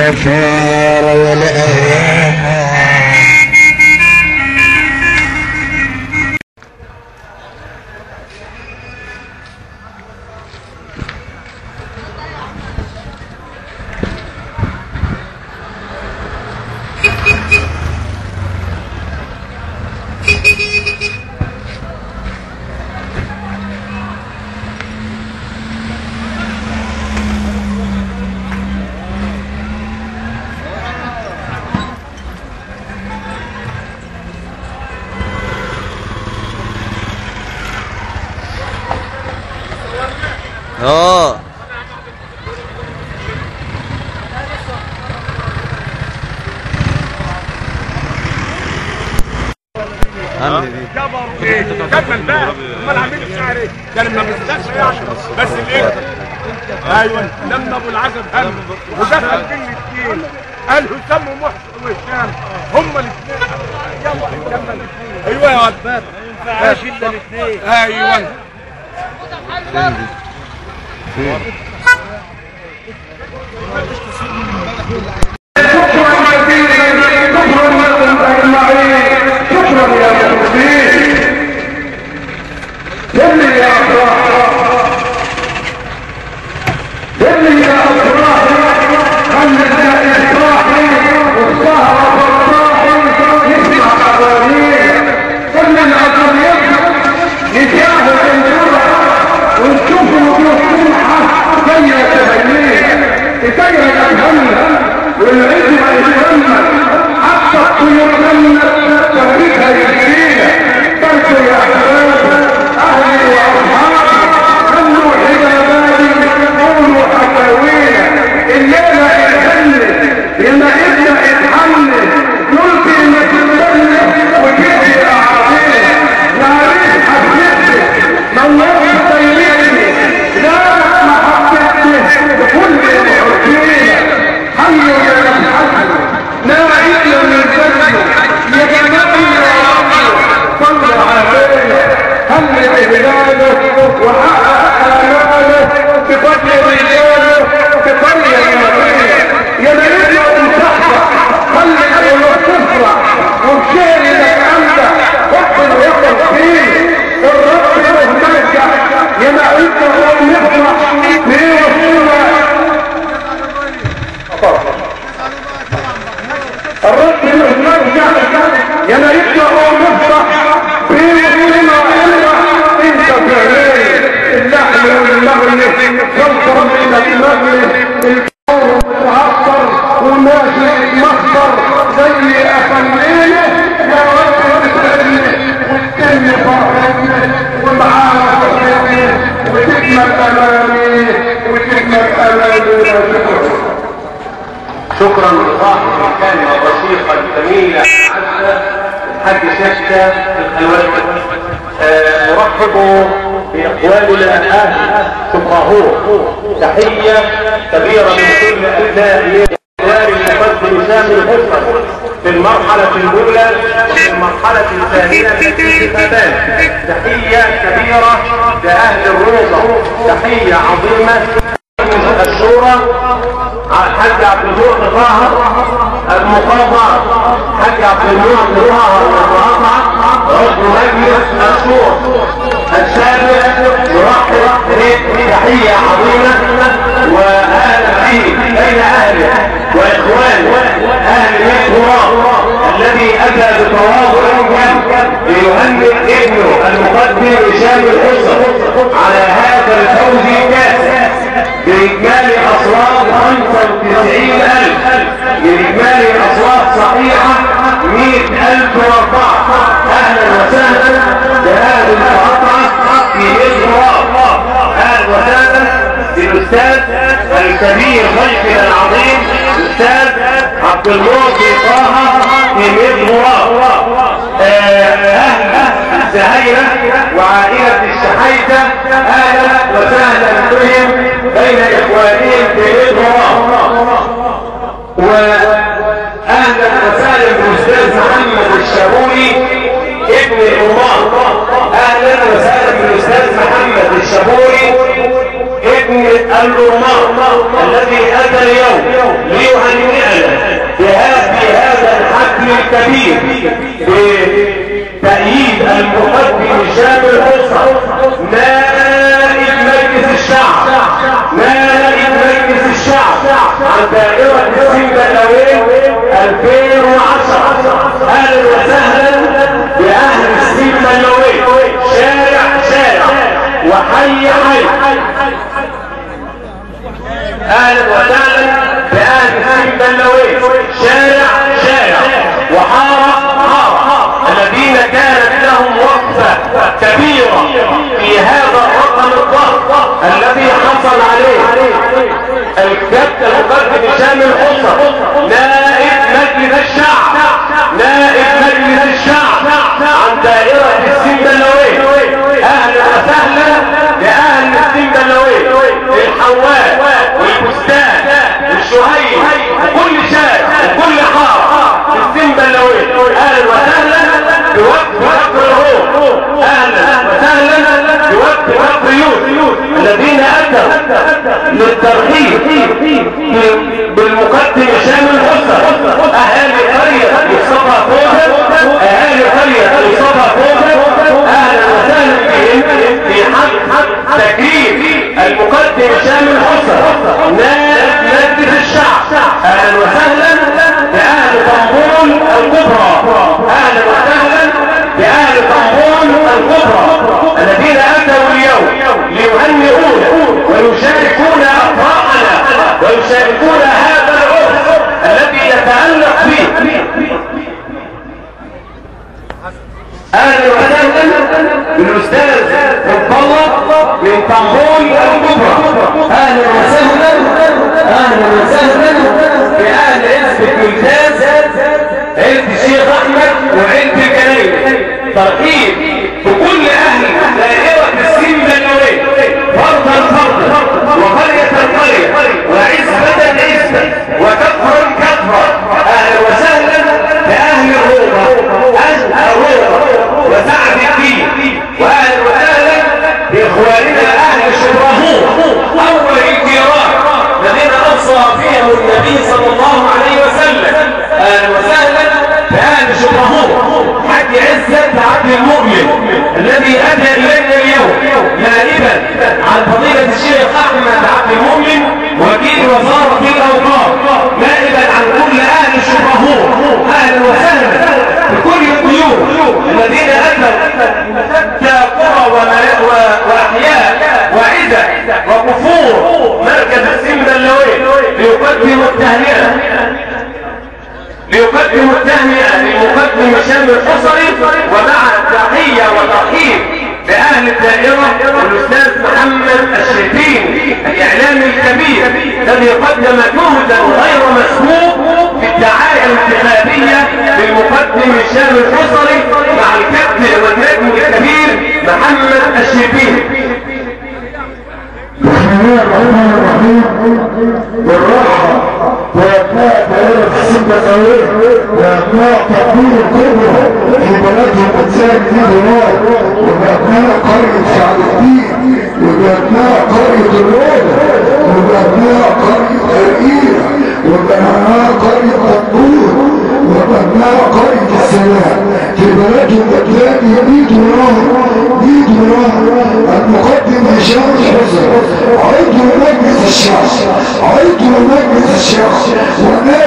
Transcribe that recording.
الغفار والأيام. كمل بقى، امال عاملين الشعر ايه؟ ده لما بيصدقش يعني بس الايه؟ ايوه لما ابو العزب هم ودخل بين الاثنين قال هشام ومحسن وهشام هما الاثنين. يلا كمل. ايوه يا عباد ما ينفعش الا الاثنين. ايوه شكرا جزيلا، شكرا لكم اجمعين، شكرا يا مخلصين. دلي يا افراح، دلي يا افراح، خلي الداعي صاحي والسهرة فرطاحي يسمع اغانيه. كل العقل يفهم نتاهل الجرعة ونشوف وجوه سمحة زي تهنيه تسير الهم والعزم يتمم حتى الطيور غنت تهريبها يجرينا. باركوا يا احباب اهلي واصحابي، خلوا حجاباتي قولوا حكاوينا. الليله اتهنت يا ابن اتحنت نلقي ما تتبنى وجدي اعطينا. يا ريت حبيبتي نورت طريقتي، لا محبتي بكل محبينا. حيوا يا محمد لا إلا من ذنبه يا جمال يا رب صل عليه. هل بهلاله وحقق آماله بفضل رجاله بقرية نبيه. يا بلدنا ومصحصح خلي القلوب تفرح وبشعر لك أنت حب الوطن فيه. الرب له مرجع يا معيتنا هو نفرح ليه وصولة. الرب له مرجع يا ملكنا هو مفتح في وصولنا. انت فعلين اللحم والمغني خلطة من المغني الكون متعطر وماشي مخضر زي افنينه. يا رب تسعدني وتتم فرحتني ومعانا فرحتني وتكمل امامي وتكمل امامي. شكرا لصاحب الكلمة الرشيقة الجميلة الحاج شاشة الخلوات. نرحب بإخواننا أهل شبراهور، تحية كبيرة من كل أبناء دار المقدم هشام الحسن في المرحلة الأولى وفي المرحلة الثانية في الانتخابات. تحية كبيرة لأهل الروضة، تحية عظيمة الشورى الحاج عبد المعطي طاهر المقاطعة، الحاج عبد المعطي طاهر المقاطعة عضو مجلس الشورى السابق. نرحب تحية عظيمة وأهلا به بين أهله وإخوانه أهل بيت غراب الذي أتى بتواضع ليهنئ ابنه المقدم هشام الحسن على هذا الفوز الكاسح بإجمالي أصوات 95,000، بإجمالي أصوات صحيحة 100,004. أهلا وسهلا بهذه المقاطعة في بيت غراب. أهلا وسهلا بالأستاذ الكبير ضيفنا العظيم الأستاذ عبد المعطي طه في بيت غراب. أهل الزهيرة وعائلة الشحيتة أهلا وسهلا بهم بين إخوانهم في بيت غراب. وأهلا وسهلا بالأستاذ محمد الشابوري ابن الأمار. أهلا وسهلا بالأستاذ محمد الشابوري ابن الأرمان الذي أتى اليوم ليهنئنا بهذا الحفل الكبير بتأييد المقدم هشام الحصري نائب مجلس الشعب، نائب مجلس الشعب عن دائرة السنبلاوين 2010. أهلا وسهلا بأهل السنبلاوين، شارع شارع وحي حي. أهلا وسهلا بأهل السنبلاوين، شارع شارع وحارة حارة، الذين كانت لهم وقفة كبيرة في هذا الرقم الضخم الذي حصل عليه الكابتن المقدم هشام الحصري نائب مجلس الشعب، نائب مجلس الشعب عن دائرة السنبلاوين. أهلا وسهلا بأهل السنبلاوين، الحوال والبستان والشهيد وكل شارع وكل حارة في السنبلاوين. أهلا وسهلا بوقف كفر الروم، أهلا وسهلا بوقف كفر يوسف الذين أتوا للترحيب بالمقدم هشام الحصري. أهالي قرية مصطفى فوزة، أهالي قرية مصطفى فوزة، أهلا وسهلا بهم في حق تكريم المقدم هشام الحصري نائب مجلس الشعب. أهلا وسهلا بأهل طنبول الكبرى، أهلا وسهلا بأهل طنبول الكبرى الذين أتوا اليوم ليهنئونا ويشاركون أفراحنا ويشاركون هذا العرس الذي يتألق فيه. أهلا وسهلا بالأستاذ عبد الله من طنبول الكبرى. أهلا وسهلا، أهلا وسهلا بأهل عزبة ممتاز، عيلة الشيخ أحمد وعيلة الجنايني. ترحيب بكل أهل دائرة السنبلاوين فردا فردا وقرية قرية وعزبة عزبة وكفرا كفرا. أهلا وسهلا بأهل الروضة، أهل الروضة وسعد الدين، وأهلا وسهلا بإخواننا أهل شبرهور أول الجيران الذين أوصى فيهم النبي صلى الله عليه وسلم. أهلا وسهلا بأهل شبرهور، حاج عزت عبد المؤمن الذي أتى إلينا اليوم نائبا عن فضيلة الشيخ أحمد عبد المؤمن وكيل وزارة الأوقاف، نائبا عن كل أهل شبرهور. أهلا وسهلا بكل الضيوف الذين أتوا من شتى قرى وأحياء وعزة وكفور مركز السنبلاوين ليقدموا التهنئة، ليقدموا التهنئة للمقدم هشام الحصري، ومع تحية وترحيب بأهل الدائرة والأستاذ محمد الشربيني الإعلامي الكبير الذي قدم جهدا غير مسبوق في الدعاية الانتخابية للمقدم هشام الحصري مع الكابتن والنجم الكبير محمد الشربيني. بسم الله الرحمن الرحيم. بالراحة وأبناء دائرة السنبلاوين وأبناء تطوير الكبرى في بلدهم بتساعد في دولار، وبأبناء قرية سعد الدين، وبأبناء قرية الروضة، وبأبناء قرية غرقية، وبأبناء قرية طنبور، وبأبناء قرية السلام في بلدهم بتلاقي 100 دولار، 100 دولار. المقدم هشام الحصري عضو مجلس الشعب، عضو مجلس الشعب ونائب